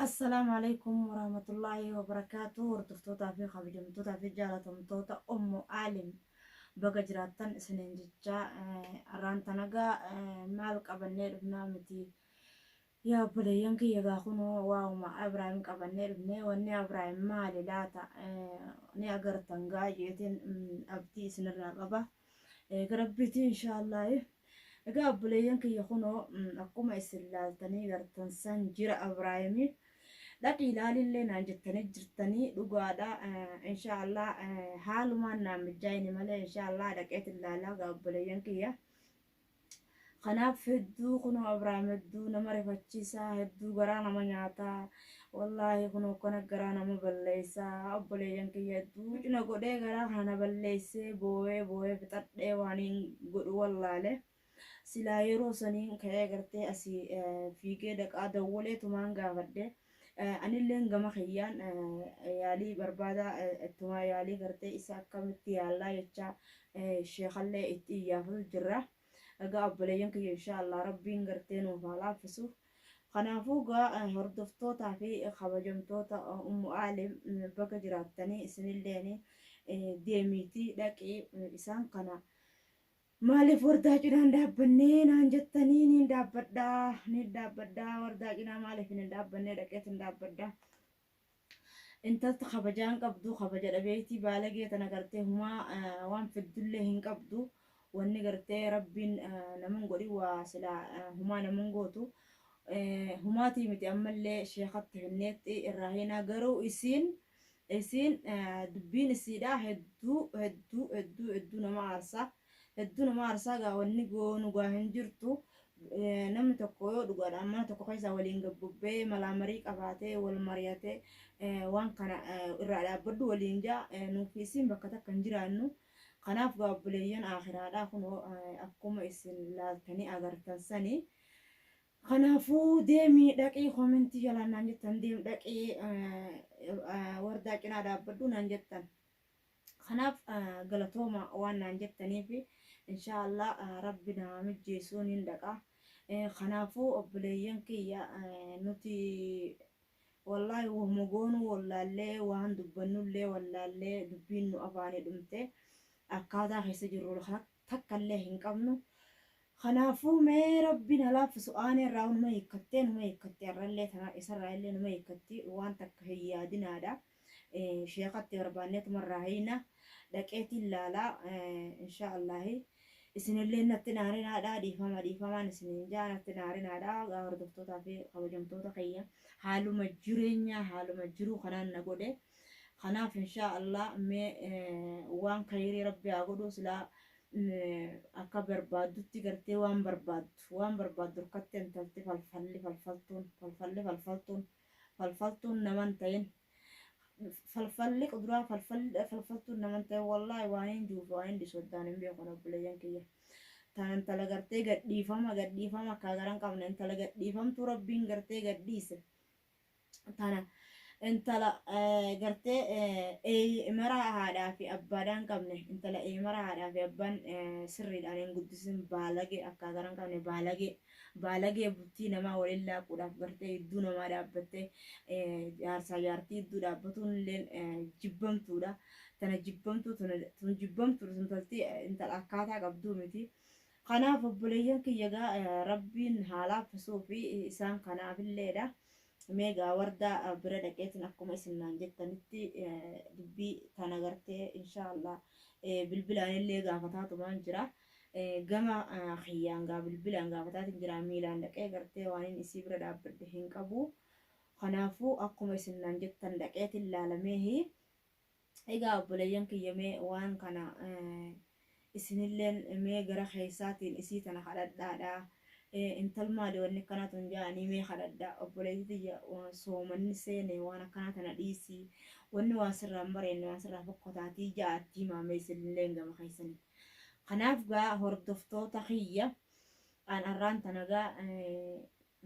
Assalaamu alaikum warahmatullaahi wabarakaatu. Hordoftootaa fi kabajamtootaa fi jaalatamtoota Ummu Aalim, baga jiraattan isiniin jecha. Arraan tanagaa maal qabannee dhufnaa miti yaa obboleeyyan kiyya? Gaa kunoo waa'uma Ibraahim qabannee dhufnee. Wanni Ibraahim maali laata? Ni agartan gaa jeetiin abdii isinirraa qaba. Garabbiitii inshaallahi. Egaa obboleeyyan kiyya, kunoo akkuma isin laaltanii gartan san jira Ibraahimii. Dhaqii ilaalillee naan jettanii jirtanii, dhugaadha. Inshaallah haalumaan naan mijaa'ini malee inshaallah dhaqeet ilaalaa gaa obboleeyyan kiyya. Kanaaf hedduu kunoo Ibraahim hedduu nama rifachiisaa, hedduu garaa nama nyaataa. Wallaahi kunoo kana garaa nama balleessaa obboleeyyan kiyya. Hedduu cina godhee garaa kana na balleessee, boo'ee boo'ee fixadhee waan hin godhu wallaale. Silaa yeroo saniin ka'ee gartee asii fiigee dhaqaa dawwalee tumaan gaafadhe. Anilleen gama kiyyaan yaalii barbaada, ittumaa yaalii gartee isa akkamitti yaallaa jecha sheekallee itti iyyaafatu jirra. Egaa obboleeyyan kiyya, inshaallah rabbiin gartee nuuf haa laaffisu. Kanaafuu gaa hordoftootaa fi kabajamtoota Ummu Aalim, baga jiraattanii. Isinilleen deemiitii dhaqii isaan kana maaliif wardaa cinaan dhaabbannee naan jettanii, niin dhaabbadhaa, niin dhaabbadhaa. Wardaa cinaa maaliif hin dhaabbannee? Dhaqeet hin dhaabbadhaa. Intalti kabajaan qabdu, kabaja dhabeetii baalagee tana gartee humaa waan fiddullee hin qabdu. Wanni gartee rabbiin naman godhin waa silaa humaa naman gootu humaatii miti. Ammallee sheekatti finneetti irraa hiinaa, garuu isiin dubbiin isiidha hedduu hedduu hedduu hedduu nama aarsaa, hedduu nama aarsaa. Gaa wanni goonu gaa hin jirtu. Namni tokko yoo dhugaadhaan mana tokko keessaa waliin gabbobbee malaa marii qabaatee wal mari'atee waan kana irraa dhaabbadhu waliin jaa, nuuf isiin bakka takka hin jiraannu. Kanaaf gaa obboleeyyan akhiraadhaa, kunoo akkuma isin laaltanii agartan sanii. Kanaafuu deemii dhaqii koomentii jalaan naan jettan, deem dhaqii wardaa cinaa dhaabbadhu naan jettan. Kanaaf galatooma waan naan jettaniif. Inshaallah rabbi nama mijjeessuu niin dhaqa. Kanaafuu obboleeyyan kiyya, nuti wallaahi wahuma goonuu wallaallee, waan dubbannullee wallaallee, dubbiin nu afaanii dhumte, akkaataa keessa jirru takkallee hin qabnu. Kanaafuu mee rabbi na laaffisu. Aanee irraa numa hiikkattee, numa hiikkatte, irrallee tana isarraa illee numa hiikkatti, waan takka hin yaadinaadha. Sheekatti barbaanneetuma irraa hiina, dhaqeetiin laalaa insha Allahi. Isinillee natti naarinaadha, dhiifama dhiifamaan isiniin jaa, natti naarinaadha. Gaa hordoftootaa fi kabajamtoota kiyya, haaluma jireenyaa haaluma jiruu kanaan na godhe. Kanaaf insha Allah mee waan kayrii rabbi haa godhu. Silaa akka barbaaddutti gartee waan barbaaddu, waan barbaaddu harkatti intalti falfalli falfaltuun falfalli falfaltuun falfaltuun naman ta'in, falfalli kuduraa falfalli falfaltuun naman ta'in. Wallaahi waan hin juufe waan hin dhisu addaan hin beeku. Obboleeyyan kiyya, tan intala gartee gadhiifama gadhiifama akka garan qabne, intala gadhiifamtuu rabbiin gartee gadhiise tana, intala gartee eemara haadhaa fi abbaadhaan qabne, intala eemara haadhaa fi abbaan sirriidhaan hin guddisin, baalagee akka garan qabne, baalagee baalagee bultii namaa waliin laaquudhaaf gartee iddoo namaa dhaabbattee jaarsaa jaartii iddoo dhaabbatuun illee jibbamtuudha. Tana jibbamtuu, tun jibbamtuudha. Tun toltii intala akkaataa qabduu miti. Kanaaf obboleeyyan kiyya, gaa rabbiin haa laaffisuu fi isaan kanaafilleedha. Mee gaa wardaa bira dhaqeetiin akkuma isin naan jettanitti dubbii tana gartee inshaallah bilbilaan illee gaafataatumaan jira. Gama kiyyaan gaa bilbilaan gaafataatiin jira, miilaan dhaqee gartee waan inni isii bira dhaabbadhe hin qabu. Kanaafuu akkuma isin naan jettan dhaqeetiin laalameehi. Egaa obboleeyyan kiyya, mee waan kana isinilleen mee gara keessaatiin isii tana kadhadhaadha. Intal maali wanni akkanaa tun jaanii mee kadhadha. Obboleettii tiyya, soomanni seene, waan akkanaa tana dhiisii. Wanni waan sirraa hin bareenne, waan sirraa fokkotaatii ja'aatti himaame isinilleen gama keessanii. Kanaaf gaa hordoftoota kiyya, an arraan tana gaa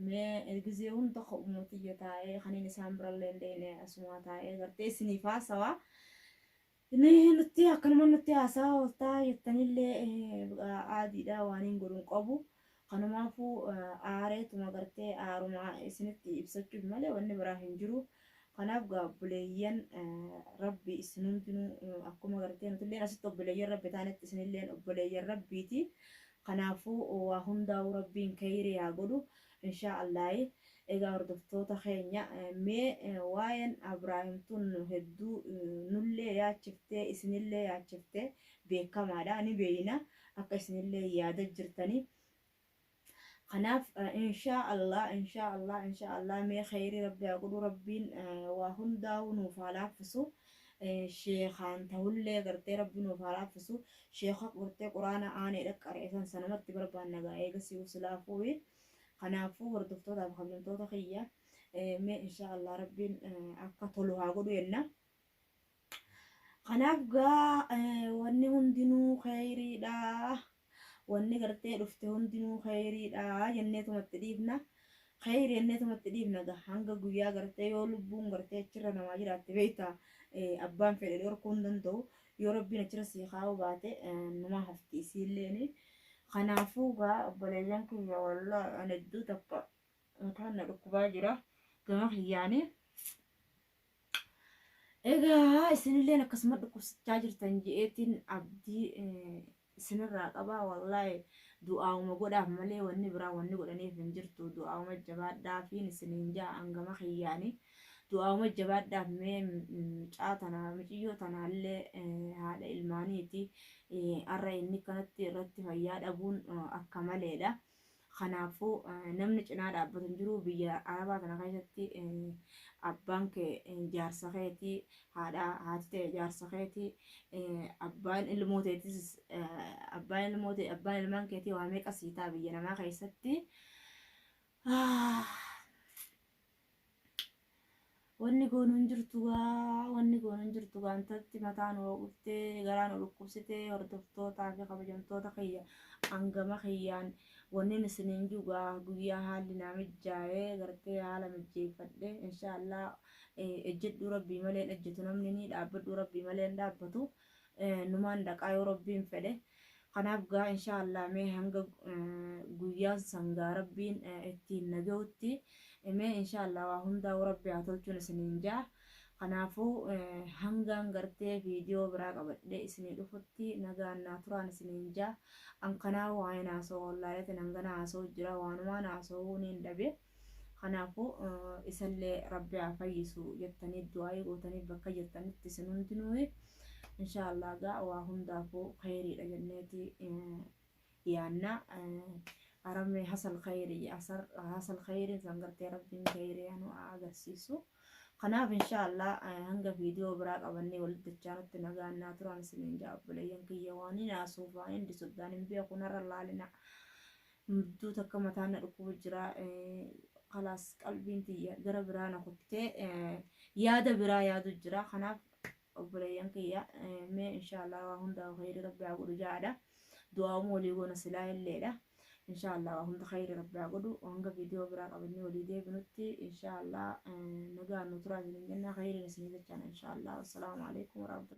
mee gizee hunda uummatiyya taa'ee kaniin isaan birallee hin deene, asumaa taa'ee gartee isiniif haasawaa. Nutti akkanuma nutti haasaa ooltaa jettanillee aadiidha, waan hin godhu hin qabu. Kanumaafuu aareetuma gartee aaruma isinitti ibsachuuf malee wanni biraa hin jiru. Kanaaf gaa obboleeyyan Rabbi isin hundinuu akkuma gartee nutilleen asitti obboleeyyan Rabbi taanetti isinilleen obboleeyyan Rabbiiti. Kanaafuu waa hundaa'uu Rabbiin keyrii haa godhu inshaa Allaahi. Egaa hordoftoota keenya mee waa'een Abraahim tun hedduu nullee yaachiftee isinillee yaachiftee beekamaadha ni beeyna akka isinillee yaada jirtanii. Kanaaf inshaa Allah inshaa Allah inshaa Allah mee kheyrii Rabbi haa godhu Rabbiin waa hundaa'uu nuuf haa laaffisu. Sheekaan tahullee gartee Rabbi nuuf haa laaffisu. Sheeka gartee quraana aanee dhaqqare san sanumatti barbaanna gaa eegasii usilaafuuyi. Kanaafuu hordoftootaaf kabajamtoota kiyya mee inshaa Allah Rabbiin akka tolu haa godhu jenna. Kanaaf gaa wanni hundinuu kheyriidha. Wanni gartee dhufte hundinuu kheyriidha jenneetumatti dhiifna. Kheyri jenneetumatti dhiifna gaa hanga guyyaa gartee yoo lubbuun gartee achirra namaa jiraatte beekta abbaan fedhe dhorkuu hin danda'u. Yoo Rabbiin achirra sii kaa'uu baate numa hafti isiilleeni. Kanaafuu gaa obboleeyyan kiyya wallaahi ani hedduu takka mataan na dhukkubaa jira gama kiyyaanii. Egaa isinilleen akkasuma dhukkubsachaa jirtan je'eetiin abdii isinirraa qaba. Wallaahi du'aa'uma godhaaf malee wanni biraa wanni godhaniif hin jirtu. Du'aa'uma jabaadhaafiin isiniin ja'a hangama kiyyaanii. Du'aa'uma jabaadhaaf mee mucaa tana muciyyoo tanaallee haadha ilmaaniiti. Har'a inni kanatti irratti fayyaa dhabuun akka maleedha. Kanaafuu namni cinaa dhaabbatu hin jiru biyya Arabaa tana keessatti abbaan kee jaarsa keetii haadha haati ta'e jaarsa keetii abbaan ilmoo teetis abbaan ilmoo ta'e abbaan ilmaan keetii waa meeqa sii ta'a biyya namaa keessatti. Wanni goonu hin jirtu gaa, wanni goonu hin jirtu gaa, intalti mataa nu hooqiftee, garaa nu dhukkubsitee, hordoftootaa fi kabajamtoota kiyya hangama kiyyaan wannin isiniin jiru gaa guyyaa haalli naa mijjaa'ee gartee haala mijjeeffadhe inshaallah ejjedhuu rabbii malee hin ejjetu namni ni dhaabbadhuu rabbii malee hin dhaabbatu numaan dhaqaa yoo rabbiin fedhe. Kanaaf gaa inshaallah mee hanga guyyaan sangaa rabbiin ittiin na gahutti mee inshaallah waa hundaa rabbi haa tolchuun isiniin jaa. Kanaafuu hangaan gartee viidiyoo biraa qabadhee isinii dhufutti nagaan naa turaan isiniin jaa. An kanaa waa'ee haasoo wallaaleetiin hangana haasoo jira waanumaan haasoo niin dhabe. Kanaafuu isallee rabbi haa fayyisu jettanii du'aayii gootanii bakka jirtanitti isin hundinuu inshaallah gaa waa hundaafuu khayriidha jenneeti yaanna. Aramee hasal khayrii hasal khayriin san gartee rabbiin khayrii nu agarsiisu. Kanaaf inshaallah hanga viidiyoo biraa qabannee walitti dachaanutti nagaan naa turaan isiniin jaa obboleeyyan kiyya waan hin haasuuf waan hin disoddaan hin beeku narra laalina. Mudduu takka mataan na dhukkubu jira. Kalaas qalbiin tiyya gara biraa na kuttee yaada biraa yaadu jira. Kanaaf obboleeyyan kiyya mee inshaallah waa hundaa khayri rabbi haa godhu jaadha. Du'aa'uma walii goona silaa illeedha. Inshaallah waa hunda khayri rabbi haa godhu. Hanga viidiyoo biraa qabannee walii deebinutti inshaallah nagaan nu turaa isiniin jenna khayriin isinii jechaan inshaallah. Assalaamu alaikum warahmatullahi.